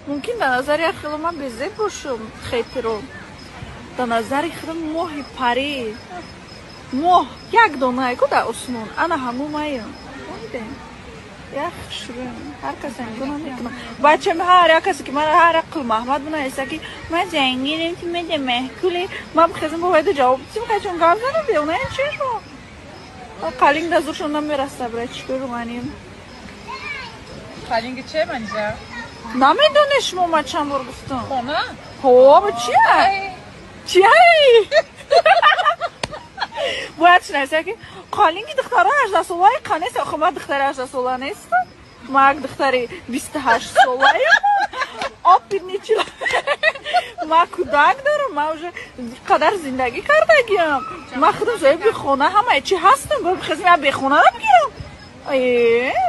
Мумкин, дар назари як хело ман безеб бошам, хейтеро. Дар назари худам моҳи парӣ, моҳ як донае ку дар осмон, ана ҳамун маям. Фаҳмидем, як хушрӯям, ҳар касе нигоҳ намекунам. Бачам, ҳар як касе ки ман, ҳар як Қулмаҳмад бинависа, ки ман зангинем, ки меде меҳкули ман, бихезам, бо вайда ҷавоб дитим, қачон гап занам, беонаем чишо қалинг да зуршон намераса, бира чикор маним. Қалинги че, Манижа? Намедонед шумо, ман чанд бор гуфтам. Хона? Ҳо, чия чияй бояд шинависа, ки қалинги духтаро 18-солаи қанест. Охи, ман духтари 18-сола нестам, ман як духтари 28-солаям, опитный человек, ман кӯдак дорам, ман уже қадар зиндагӣ кардагиам, ман худам соҳиби хона, ҳамаи чи ҳастам. Бихезм, я бехонара бигирам,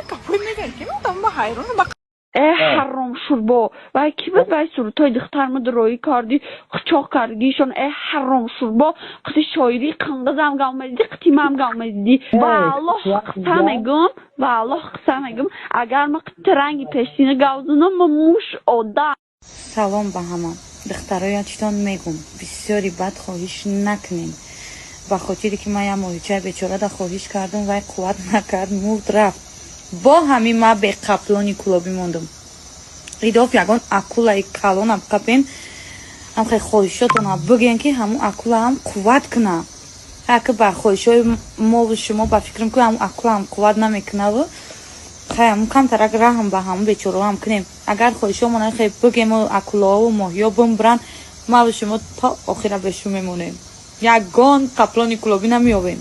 гапҳои мегӯянд, ки ман ҳайронам. Э, ҳаром шурбо, вай кӣ буд? Вай сурудҳои духтарма дуроӣ кардӣ, қучоқ кардгишон. Э, ҳаром шурбо, қити шоирӣ қингизам гавмадидӣ, қитимам гавмадидӣ. Ва Аллоҳ қисса мегӯм, ва Аллоҳ қисса мегӯм, агар ма қити ранги пешина гавзунам, ма муш одам. Салом ба ҳама духтароя. Читон мегум, бисёри бад хоҳиш накунем, ба хотире ки ман як моҳичаи бечорада хоҳиш кардам, вай қувват накард, мурд, рафт. Бо ҳамин ма беқаплони кулобӣ мондум. Идоф ягон акулаи калонам қапен, ҳам хел хоҳишотона бигӯен, ки ҳамун акулаам қувват куна. Аки ба хоҳишҳои мову шумо, ба фикрам, ки ҳамун акулаам қувват намекунаву хай, ҳамун камтарак раҳм ба ҳамун бечораам кунем. Агар хоҳишҳомона хел бигему, акулаову моҳиё бимбуранд, маву шумо то охира бешу мемонем, ягон қаплони кулобӣ намеёбем.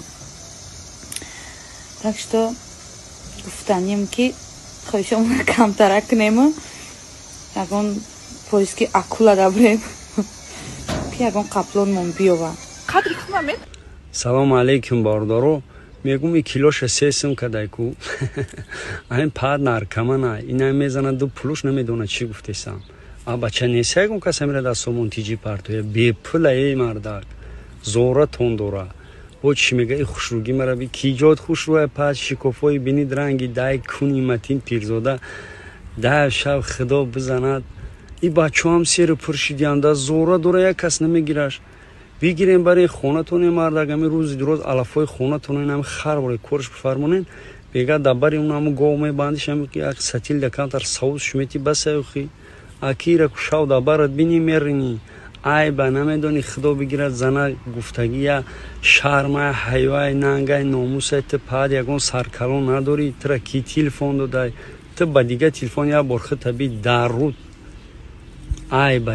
Так что гуфтанем, ки хоҳишҳомона камтарак кунему ягон поиски акула дабурем, ки ягон қаплонмон биёва. Қадри худам. Салому алейкум, бордоро. Мегум, и килоша 3 сум кадай ку, айн пад наркамана, ина мезана ду пулуш намедона чӣ гуфтесам. А бача нест, ягон кас амира дар сомон тиҷи партоя, бепула. Эй мардак, зора тон дора, бо чӣ мега? И хушрӯгӣ мара би, ки ҷод хушрӯя, пас шикофои бинид, ранги дай куни матин пирзода да шав худо бизанад. И бачаҳам серу пур шидианда, зора дора, як кас намегираш. Бигирем барои хонатоне, мардак, ами рӯзи дуроз алафҳои хонатон инами хар бори корш бифармонен. Бега дар бари он ҳаму гов мебандиш, ами як сатил да камтар савз шумети, басаюхи акира шав дар барат бини мерини. Айба намедони, худо бигирад зана гуфтагия, шармай, ҳаёай, нангай, номусай. Ту пад ягон саркалон надорӣ, тура ки телефон додай? Ту ба дига телефон як бор хита би дар руд айба.